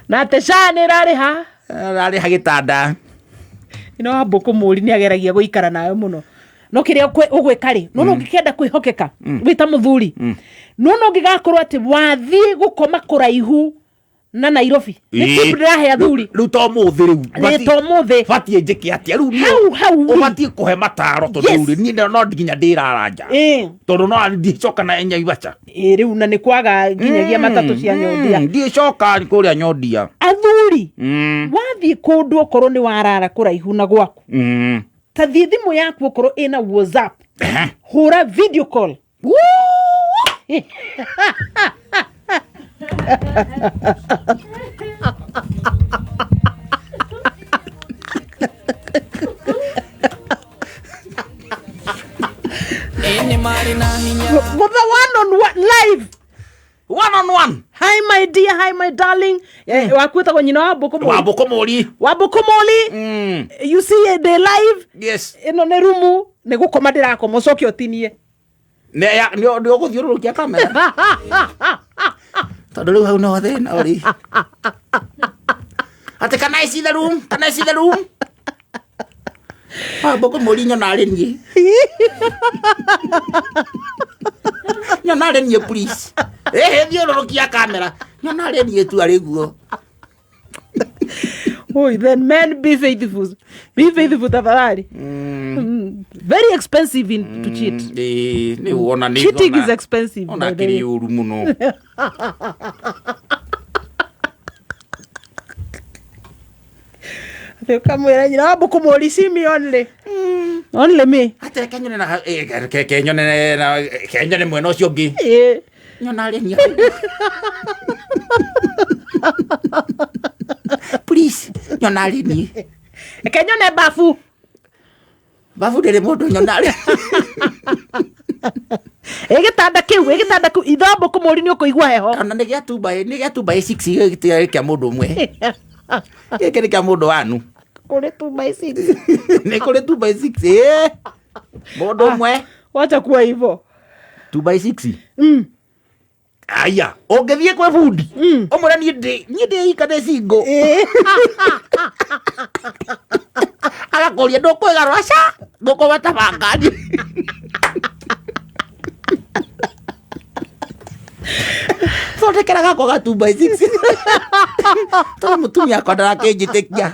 Na atĩ SHA nĩ ĩrarĩha. Ararĩha gĩtanda. Ino wa mbũkũ mũri nĩ ageragia gũikara nawe mũno, no kĩrĩa ũgwĩka rĩ, nona ũngĩkenda kwĩhokeka wĩ ta mũthuri, nona ũngĩgakorwo atĩ wathiĩ gũkoma kũraihu na Nairobi, nĩ tip ndĩrahe athuri. Rĩu to mũthĩ rĩu. Rĩ, to mũthĩ. Batiĩ njĩke atĩa rĩu? Hau hau rĩ. Ũbatiĩ kũhe mataro tondũ rĩu rĩ, niĩ no nginya ndĩrara nja tondũ no ndicoka na Nyaibaca. Ĩ, rĩu na nĩ kwaga nginyagia matatũ cia nyondia. Ndicoka kũrĩa nyondia. Athuri, wathiĩ kũndũ, okorwo nĩ warara kũraihu na gwaku, ta thiĩ thimũ yaku, okorwo ĩna WhatsApp, hũra video call. Ĩĩ marĩ na hinya. Gũtha one on one live. One on one. Hi my dear, hi my darling. Waku wĩtagwo nyina wa mbũkũ mũri. Wambũkũ mũri. Wa mbũkũ mũri. You see the live. Ĩno nĩ rumu, nĩ gũkoma ndĩrakoma, ũcoke ũtinie. Nĩ ũgũthiũrũrũkia kamera tondũ rĩu hau no thĩna ũrĩ atĩ, "Can I see the room? Can I see the room?" Wambũkũ mũri, nyona arĩ niĩ, nyona arĩ niĩ, please. Ĩhĩ, thiũrũrũkia kamera, nyona arĩ niĩ tu arĩ guo. Oi, then men, be faithful. Be faithful tafadhali. Very expensive to cheat. Ĩĩ, nĩ wona nĩ Cheating is expensive, ona by the way. kĩrĩ ũru mũno. Atĩ ũkamwĩra, "Nyina wa mbũkũ mũri, see me only. Only me." Atĩ reke nyone na reke nyone na ke nyone mwena ũcio ũngĩ. Nyona arĩ niĩ, please, nyona arĩ niĩ. Reke nyone babu. Babu ndĩrĩ mũndũ, nyona arĩ. Ĩ gĩtanda kĩu, ĩ gĩtanda kĩu, ithe wa mbũkũ mũri, nĩ ũkũigua heho. Ona nĩ gĩa 2 nĩ gĩa 2 by 6, gĩtiarĩ kĩa mũndũ ũmwe, gĩkĩ nĩ kĩa mũndũ wanu. Kũrĩ 2 by 6? Nĩ kũrĩ 2 by 6, ĩĩ, mũndũ ũmwe. Wacha kuwa hivyo. 2 by 6. Aya, ũngĩthiĩ kwĩ bundi ũmwĩre, Niĩ ndĩ ika, ndĩ single," agakũria, "Ndũkwĩgarũra?" Ca ngũkũma ta bangani. Thondekera gakwa ga 2 by 6 tondũ mũtumia akwa ndarakĩnjĩtĩkia.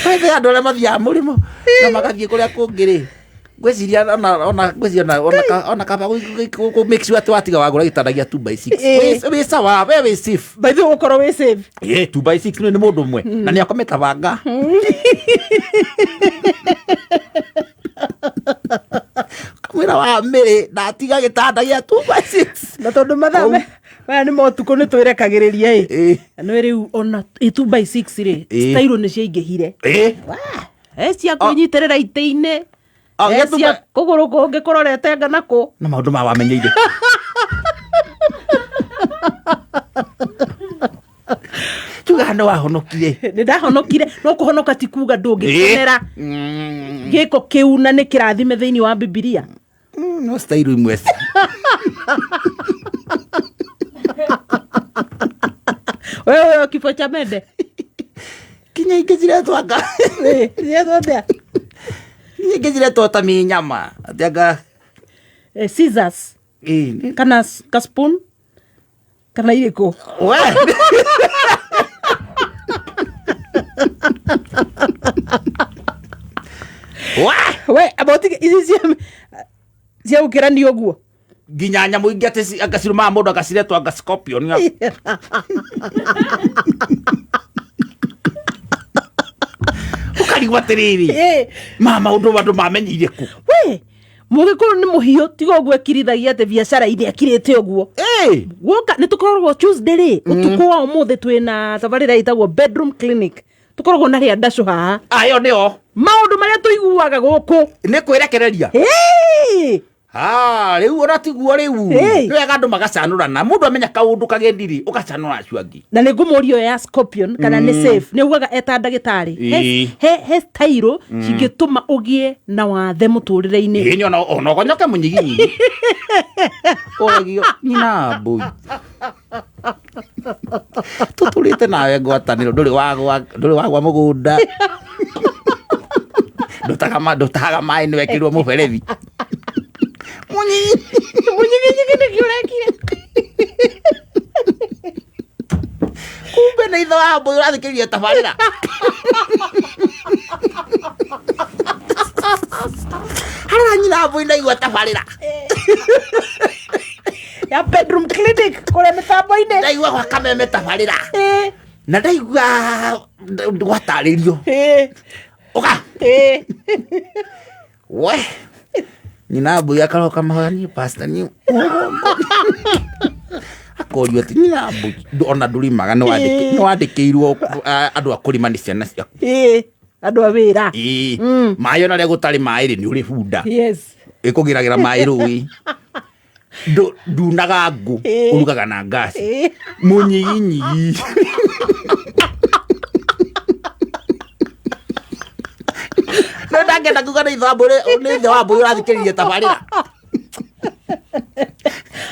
Wethe andũ arĩa mathiaga mũrĩmo na magathiĩ kũrĩa kũngĩ rĩ, ngwĩciria ona ngwĩciria ona kaba kũ make sure atĩ watiga wagũra gĩtanda gĩa 2 by 6, wĩ sawa, we wĩ safe. By the way, ũkorwo wĩ safe. Ĩ, 2 by 6 nĩ mũndũ ũmwe na nĩ akometa banga kamwĩra wa mĩrĩ ndatiga gĩtanda gĩa 2 by 6. Na tondũ mathaa maya nĩ motukũ, nĩ twĩrekagĩrĩria ĩ. Nĩ rĩu ona ĩ 2 by 6 rĩ, style nĩ ciaingĩhire. E cia kwĩnyitĩrĩra itĩ-inĩ. Oh, e gĩa two cia kũgũrũ kũngĩ kũrorete nga nakũ. Na maũndũ ma wamenyeire. Tuga nĩ wahonokire. Nĩ ndahonokire, no kũhonoka ti kuga ndũngĩkenera gĩko kĩu, na nĩ kĩrathime thĩinĩ wa Bibilia. No style imwe. Wewe kifo cha mende. Kinya ingĩ ciretwo anga. Ciretwo atĩa? Kinya ingĩ ciretwo ta mĩnyama atĩ anga. Scissors. Kana ka spoon kana irĩkũ? We. Wa! We amba ũtige ici cia gũkĩrania ũguo. Nginya nyamũ ingĩ atĩ anga cirumaga mũndũ, anga ciretwo anga scorpion. Ũkarigwo atĩrĩrĩ, ma maũndũ andũ mamenyeire kũ? We mũgĩkũyũ nĩ mũhiũ, tiga ũguo ekirithagia atĩ biacara-inĩ akirĩte ũguo. Guoka nĩ tũkoragwo Tuesday rĩ, ũtukũ wa ũmũthĩ twĩna tabarĩra ĩtagwo Bedroom Clinic, tũkoragwo na rĩa ndacũ haha. Ayo nĩo. Maũndũ marĩa tũiguaga gũkũ. Nĩ kwĩrekereria. Ĩĩ! Ah, rĩu ona tiguo rĩu. Ĩ. Nĩ wega andũ magacanũrana. Mũndũ amenya kaũndũ kagendi rĩ, ũgacanũra acio angĩ. Na nä ngå må rio ya scorpion kana nä safe, nä ugaga eta ndagätarä. He style cingä tå ma å gä e na wathe må tå rä re-inä. Ĩ, nĩ ona ũgonyoke mũnyiginyigi. Ũragio nyina mbũi. Tũtũrĩte nawe ngwatanĩro, ndũrĩ wagwa mũgũnda. Ndũtahaga maĩ nĩ wekĩrirwo mũberethi. Mũnyinyi. Mũnyiginyigi nä kä å rekire? Kumbe nĩ ithe wa mbũi ũrathikĩrĩria tabarĩra. Harĩa nyina mbũi ndaigua tabarĩra. Ya bedroom clinic kå rä a mä tambo-inä. Ndaigua gwa kameme tabarĩra. Na ndaigua gwatarĩrio. Ũka. We. Nyina mbũi akaroka mahoya niĩ pastor niĩ. Akorio atĩ nyina mbũi ona ndũrĩmaga nĩ wandĩkĩirwo andũ a kũrĩma nĩ ciana ciaku. Andå a wä ra. Ĩĩ. Maĩ ona rĩa gũtarĩ maĩ rĩ nĩ ũrĩ bunda. Yes. Ĩkũgĩragĩra maĩ rũĩ. Ndunaga ngũ, ũrugaga na ngasi. Mũnyiginyigi. No ndangĩenda kuga nĩ ithe wa mbũi nĩ ithe wa mbũi ũrathikĩrĩria tabarĩra.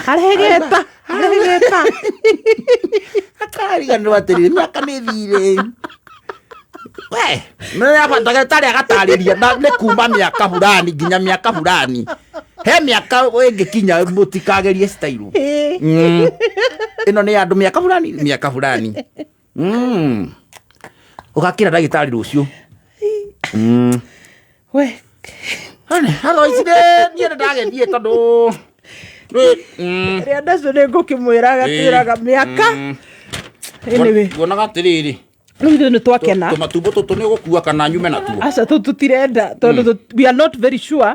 Aregeta aregeta. Akariganĩrwo atĩrĩrĩ mĩaka nĩ thire. We, ndagĩtarĩ agatarĩria na nĩ kuma mĩaka fulani nginya mĩaka fulani. He mĩaka ĩngĩkinya mũtikagerie style. Ĩno nĩ ya andũ mĩaka fulani, mĩaka fulani. Ũgakĩra ndagĩtarĩ rũciũ. We. Otherwise niĩ nĩ ndagĩthiĩ tondũ Rä a ndacio nä ngå kä mwä raga twä raga mä aka. Anyway, Nguonaga atĩrĩrĩ. Rä u ithuä nä twakena. Tũmatumbo tũtũ nĩ ũgũkua kana nyume natuo? Aca, tå tũtirenda tondå we are not very sure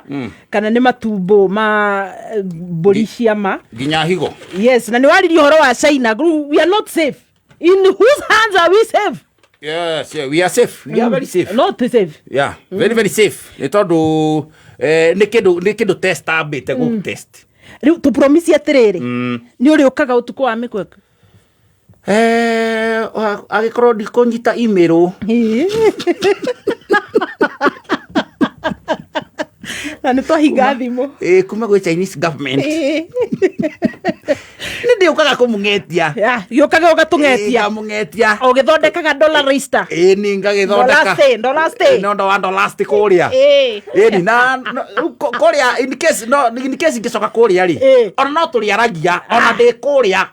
kana nä matumbo ma mbũri cia ma. Nginya higo. Yes, na nä waririe å horo wa China. Rĩu we are not safe. In whose hands are we safe? Yes, yeah, we are safe. We are very safe. Not safe. Yeah, very very safe. Nĩ tondũ nĩ kĩndũ test ambĩte gũ test. Rĩu tå promise atĩrĩrĩ, nĩ ũrĩ ũkaga ũtukũ wa mĩkweko. Angĩkorwo ndikũnyita email. Na nä twahinga thimå. Kuma gwĩ Chinese government. Nĩ ndĩũkaga kũmũng'etia. Gĩũkaga ũgatũng'etia. Ngamũng'etia. Ũgĩthondekaga dollar register. Ĩ, nĩ ngagĩthondeka. Dollar dollar stay. Nĩ ũndũ wa dollar kũrĩa. Ĩni na rĩu kũrĩa in case no in case ingĩcoka kũrĩa rĩ, ona no tũrĩaragia ona ndĩ kũrĩa.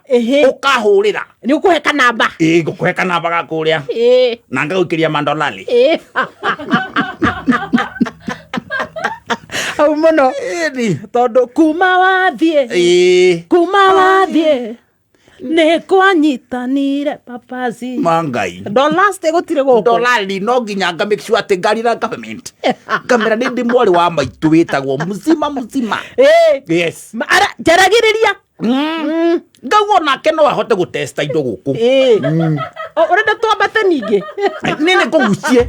Ũkahũrĩra. Nĩ ũkũhe kanamba. Ĩ, ngũkũhe kanamba ga kũrĩa na ngagũikĩria mandolari. Hau mũno. Ĩni. Tondũ kuma wathiĩ, kuma wathiĩ nĩ kwanyitanire papazi. Mangai. Dollars gũtirĩ gũkũ. Dolari no nginya nga make sure atĩ ngarira government ngamera nĩ ndĩ mwarĩ wa maitũ wĩtagwo mzima mzima. Yes. Njaragĩrĩria. Ngauga onake no ahote gũtesta indo gũkũ. Ũrenda twambate ningĩ? Niĩ nĩ ngũgucie,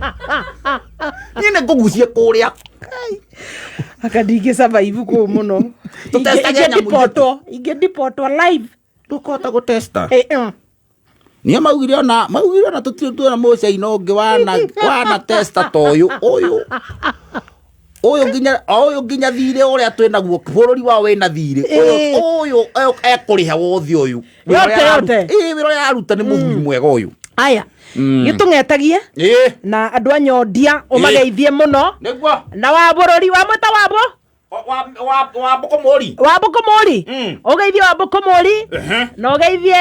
niĩ nĩ ngũgucie kũrĩa. Aka ndingĩ survive kũu mũno. Tũtestage nyamũ ithatũ. Ingĩdipotwo, ingĩdipotwo live. Ndũkũhota gũtesta. Ĩ. Nĩo maugire ona tũtirĩ tuona mũcaina ũngĩ wana testa ta ũyũ ũyũ nginya thirĩ ũrĩa twĩnaguo bũrũri wao wĩna thirĩ ũyũ. Ũyũ ekũrĩha wothe ũyũ. Wĩra Yote, ũrĩa yote. Ĩ, wĩra ũrĩa araruta nĩ mũthuri mwega ũyũ. Aya, gĩtũng'etagie na andũ a nyondia ũmageithie mũno. Nĩguo. Na wa bũrũri wa mwĩta wabo. Wa mbũkũ mũri. Wa mbũkũ mũri. Ũgeithie wa mbũkũ mũri na ũgeithie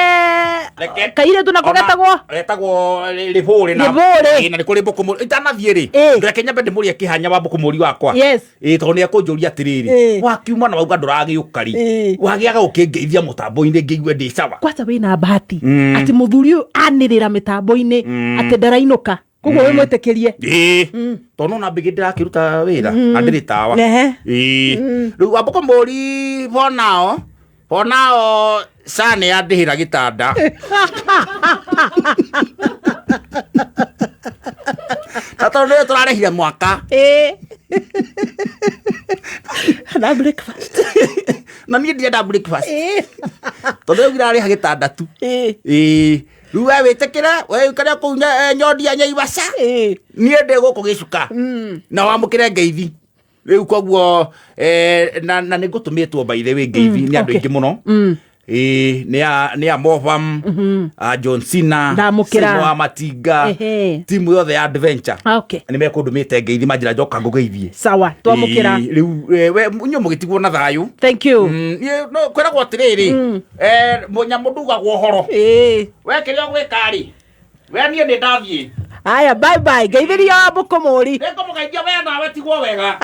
kairĩtu nako getagwo Getagwo rĩbũrĩ na Rĩbũrĩ. Ĩ, na nĩ kũrĩ mbũkũ mũri itanathiĩ rĩ. Reke nyambe ndĩmũrie kĩhanya wa mbũkũ mũri wakwa. Ĩ, tondũ nĩ ekũnjũria atĩrĩrĩ, wakiuma na wauga ndũragĩũka rĩ, wagĩaga gũkĩngeithia mũtambo-inĩ ngĩigue ndĩ sawa. Kwanza wĩna bahati atĩ mũthuri ũyũ anĩrĩra mĩtambo-inĩ atĩ ndarainũka, koguo wĩ mwĩtĩkĩrie. Ĩ, tondũ no nambĩgĩ ndĩrakĩruta wĩra na ndĩrĩ tawa. Ĩ, rĩu wa mbũkũ mũri for now sa nĩ yandĩhĩra gĩtanda na tondũ nĩyo tũrarĩhire mwaka. Na breakfast. Na niĩ ndirenda breakfast tondũ rĩu irarĩha gĩtanda tu. Ĩĩ, rĩu we wĩtĩkĩre, we ũikare kũu nyondi ya Nyaivasha, niĩ ndĩ gũkũ gĩcuka na wamũkĩre ngeithi rĩu. Koguo na nĩ ngũtũmĩtwo, by the way, ngeithi nĩ andũ aingĩ mũno. Ĩĩ, nĩ a Movam, a John Cena. Ndamũkĩra. Simo wa Matinga. Timu yothe ya adventure nĩ mekũndũmĩte ngeithi, manjĩra njoka ngũgeithie. Sawa, twamũkĩra. Ĩĩ, rĩu we inyuĩ mũgĩtigwo na thayũ. Thank you. Niĩ, no, kwĩragwo atĩrĩrĩ, mũnyamũ ndugagwo ũhoro. We kĩrĩa ũgwĩka rĩ, we niĩ nĩ ndathiĩ. Aya, bye bye, ngeithĩria wa mbũkũ mũri. Nĩngũmũgeithia we nawe, tigwo wega.